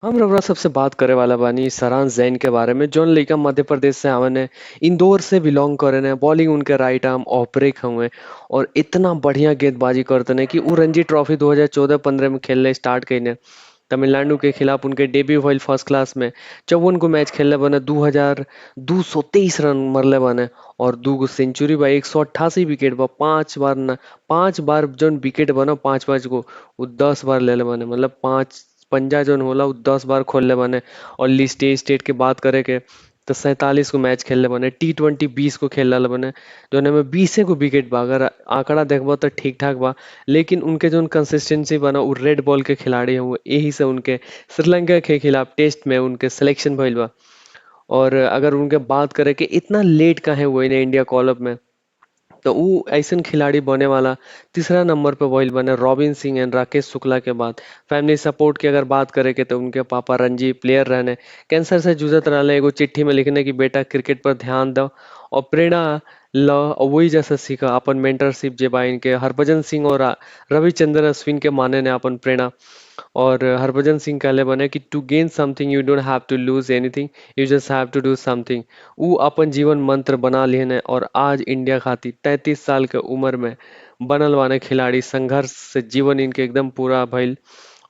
हम रउरा सबसे बात करे वाला बानी सरांश जैन के बारे में, जौन लइका मध्य प्रदेश से आवेने, इंदौर से बिलोंग करेने, बॉलिंग उनके राइट आर्म ऑफ ब्रेक हउवे और इतना बढ़िया गेंदबाजी करतने कि उ रणजी ट्रॉफी 2014-15 में खेलने स्टार्ट कईने। तमिलनाडु के खिलाफ उनके डेब्यू भइल फर्स्ट क्लास में। 54 गो मैच खेलले बने, 2223 रन मरले बने और 2 गो सेंचुरी बा, 188 विकेट बा, 5 बार न 5 बार जौन विकेट बना 5-5 गो उ 10 बार लेले बने, मतलब 5 पंजा जौन होला उ 10 बार खोलले बने। और लिस्ट ए स्टेट के बात करे के तो 47 गो मैच खेलले बने, टी20 20 गो खेलले बने, जौन में 20 गो विकेट बा। अगर आंकड़ा देखबो तो ठीक ठाक बा, लेकिन उनके जौन कंसिस्टेंसी बा ना, उ रेड बॉल के खिलाड़ी हउवे, यही से उनके श्रीलंका के खिलाफ टेस्ट में उनके सिलेक्शन भइल बा। और अगर उनके बात करे के इतना लेट काहे हुए ने इंडिया कॉल-अप में, तो उ ऐसन खिलाड़ी बने वाला तीसरा नंबर पे भइल बने रॉबिन सिंह एंड राकेश शुक्ला के बाद। फैमिली सपोर्ट की अगर बात करे के तो उनके पापा रणजी प्लेयर रहने, कैंसर से जूझत रहले, एगो चिट्ठी में लिखने कि बेटा क्रिकेट पर ध्यान दो और प्रेरणा ल और वही जैसा सीखा अपन मेंटरशिप जे बा इनके हरभजन सिंह और रविचंद्रन अश्विन के माने ने अपन प्रेरणा। और हरभजन सिंह कहले बने कि to gain something you don't have to lose anything, you just have to do something. उ अपन जीवन मंत्र बना लिहने और आज इंडिया खातिर 33 साल के उम्र में बनल बाने खिलाड़ी। संघर्ष से जीवन इनके एकदम पूरा भइल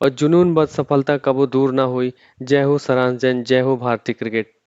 और जुनून बस सफलता कबो दूर ना हुई। जय हो सरांश जैन, जय हो भारतीय क्रिकेट।